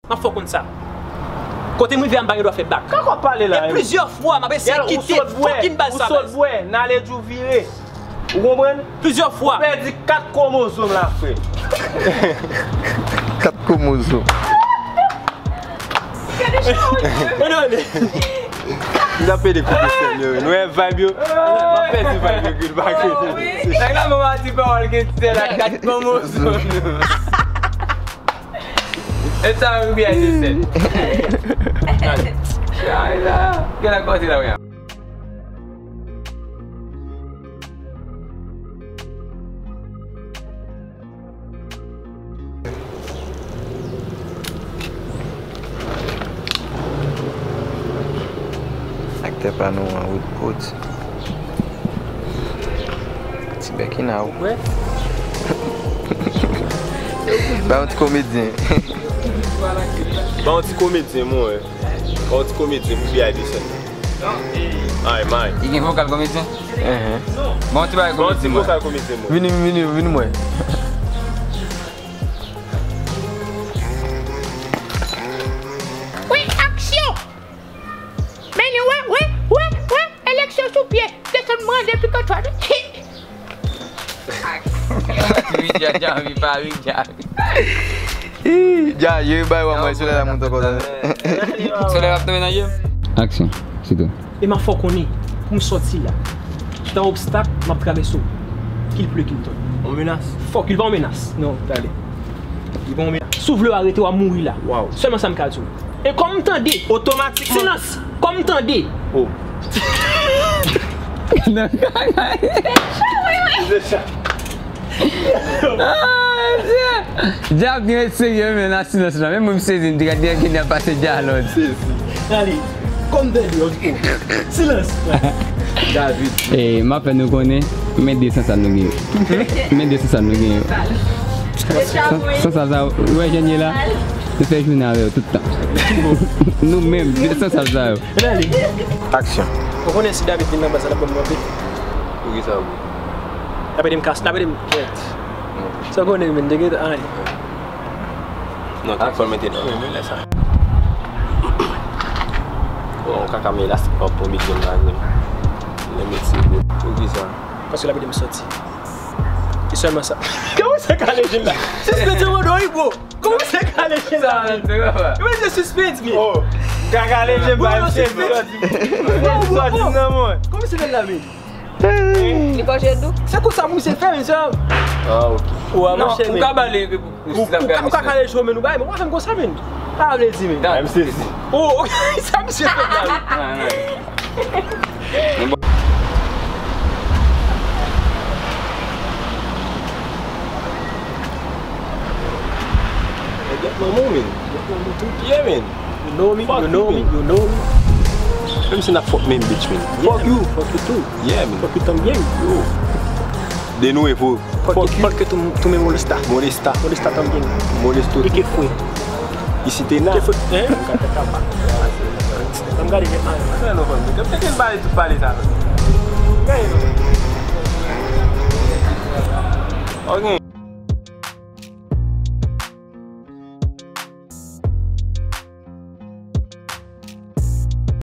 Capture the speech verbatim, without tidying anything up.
M ap fè w konn sa. Kote m rive a, m pa gen dwa fè bak. Kaka w ap pale la menm? E plizyè fwa, m ap eseye kite fucking baz sa, baz. Ou sot bwè, naledi w vire. Ou konprann? Plizyè fwa. Ou pèdi kat kwomozòm la, frè. Kat kwomozòm. Gade chawony. Mwen ale. Li ap pede koupe sèl yo. Nou wè vibe yo. M ap pèdi vibe yo, gri l pa gri. Nèg la menm a di pawòl gen sèl ak kat kwomozòm. E sa, Ruby a di sèl. Chay la. Gade la kote la, wi. Aktè pa nou an, Wood Coach. Ti bèkina ou. Ba yon ti komedyen. Ba yon ti komedyen, mwen. Ba yon ti komedyen pou B I desann. Ay, may. Li gen vokal komedyen? Enhen. Bon, ti bagay komedyen, mwen. Vini, vini, vini, mwen. Wi, aksyon! Men li, wè, wè, wè, wè, eleksyon sou pye. Desann mwen depi kontwa. Wi, dja, dja, wi, pa, wi, dja. Ih, dja, yo bay wè mwen, solèy la monte konsa. Solèy ap tonbe nan je m. Aksyon, se tou. E m ap fè w konnen, pou m sòti la, se yon obstak m ap travèse w. Kil ple, kil tonbe. Yon menas? Fòk, li pa yon menas. Non, tande. Li pa yon menas. Si w vle w arete, w a mouri la. Waw. Sèlman sa m ka di w. E kòm m tande. Otomatikman. Silans! Kòm m tande. Oh. Nan kaka. Se sa. Ah, Dye! Djab gen serye, men nan silans la. Menm mwen m sezi, m te gade gen nan pase dyalòg. Sezi. Ale, kòm tande, on kou. Silans. David. E, m ap fè nou konnen, men de san sa nou gen yo. Men de san sa nou gen yo. San, san sa, sa, ou wè jan n ye la? Nou fè jounen avè yo tout tan. Nou menm, de san sa, sa yo. Aksyon. Ou konnen si David vin nan baz la, l ap ban m kanpe? Poukisa ou? N ap ede m kas, n ap ede m kèt. Sa w konnen, men, te gen, ay. Non, te fò mete non. Bon, kaka, men elastik pa pou medyo m la, men. Lè mete se bon. Poukisa? Paske l ap ede m sòti. E sèlman sa. Kòman sa kale jil la? Sispann di mwen, wi, bro. Kòman se kale chen la, men? Kòman se sispann, men? Oh, ka kale chen, bay chen, sòti. Sòti nan mwen. Kòman se fè la, men? Li pa jwe dou? Se konsa pou misye fè, men, sa. Ah, ok. Ou a mache, men. Ou ka bale pou, pou, ou ka kale chen, men, ou bay, men ou pa fè m konsa, men. Sa vle di, men. M sezi. Oh, ok. Sa misye fè la, men. Get my moment. Yeah, man. You know me, you know me, you know me. Menm si n ap fuck menm bitch, man. Fuck you. Fuck you too. Yeah, man. Fuck you tambien. Yo. De nuevo. Fuck you. Fuck you too, too, men molesta. Molesta. Molesta tambien. Molesto. E que fue? Isi te na. Hein? Sa m gade gen anyen. Sa nou konn. Gade gen pale tout pale sa. Gade nou. Ok.